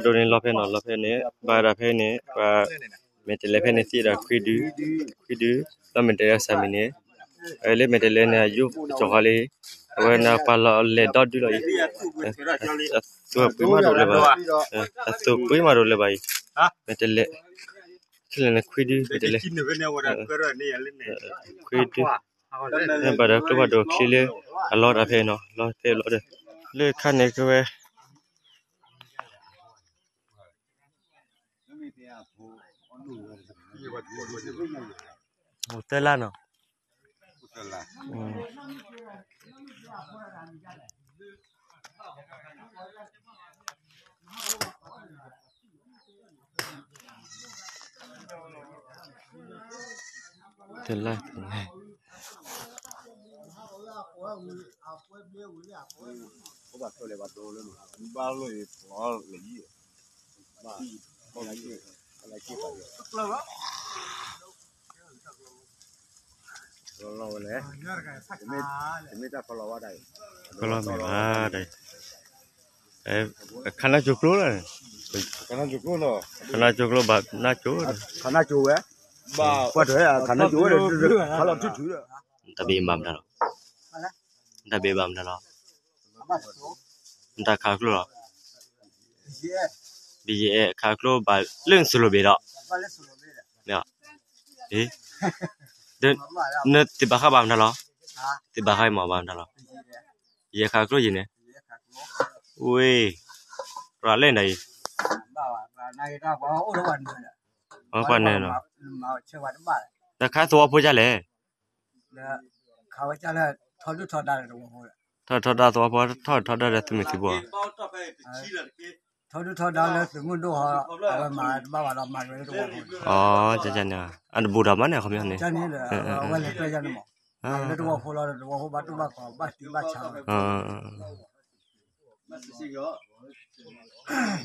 ဒိးန့ၢ်လီၤဖဲနီၤ လီၤဖဲန့ၣ် ဘၣ်ဒၣ်ဖဲန့ၣ် ပှၤ မဲာ်တဲးလဲးဖဲန့ၣ်သံဒီးခွံဒု, ခွံဒု, လီၤမဲာ်တဲးလဲးစၢ်မံၤန့ၣ်, လၢမဲာ်တဲးလဲးန့ၣ် အယိၣ်ကစီၤဃီလံ, အဝဲန့ၣ်ပှၤလီၤလဲၤဒီဒုလီၤအံၤ, အသူၣ်ပှ့ၤမးဒိးလၢၤဘၣ်, အသူၣ်ပှ့ၤမးဒိးလၢၤဘၣ်အံၤ, မဲာ်တဲးလဲး, ခဲလၢာ်န့ၣ်ခွံဒု မဲာ်တဲးလဲး, ခွံဒု, ဘၣ်ဒီးကျိဖးဒိၣ်ချံလၢ အလီတၢ်ဖဲအံၤနီၤ လီၤဖဲအလီဒီး လၢခါန့ၣ်ကဝဲ တလါနီၤ, တလါ, ဖီလီၤမ့ၢ်ဘၣ်ဒၣ်, ခါနါကၠိကျိလီၤ, ခါနါကၠိကျိဘၣ်နါကၠိ, ခါနါကၠိဝဲ, ပှၤတဝဲခါနါကၠိဝဲ, ခါလီၤထုထုဒီး, တၢ်ဘ့ၣ်ဘၣ်မတၤလီၤ, တၢ်ဘ့ၣ်ဘၣ်မတၤလီၤ, နတၢ်ခးကျိလီၤ, ဘယဲခးကျိဘၣ်လၢနစလိၣ်ဘ့ၣ်ဒီး, နသ့ၣ်ဘၣ်ဃးဘၣ်မတၤလီၤ, သ့ၣ်ဘၣ်ဃးမၤဘၣ်မတၤလီၤ, ယဲခးကျိယံၤန့ၣ်, ဝ့ၢ်, ရၤလဲၣ်နၤအံၤ, ပှၤနၢၤနီၤ, တၢ်ခးသဝီဖိဒ်လဲၣ် ထီၣ်ထီၣ်ဒါသဝီဖိ ထီၣ်ထီၣ်ဒါဒီးသုးမုၢ်သံၣ်ဘိ, ထီၣ်ထီၣ်ဒါလၢသုးမုၢ်ဒိၣ်ဟီ, အဝဲမၤတဘၣ်ဘၣ်ဒီးမၤက့ၤလၢသဝီဖိ, အတဘူးဒီးမးန့ၣ် ခီပညီန့ၣ်, အဝဲလဲၤကျဲယါန့ၣ်မး, လၢသဝီဖိလီၤဒီးသဝီဖိဘၣ်တူၢ်ဘၣ်ခီၣ် ဘၣ်တံၢ်ဘၣ်ဆါ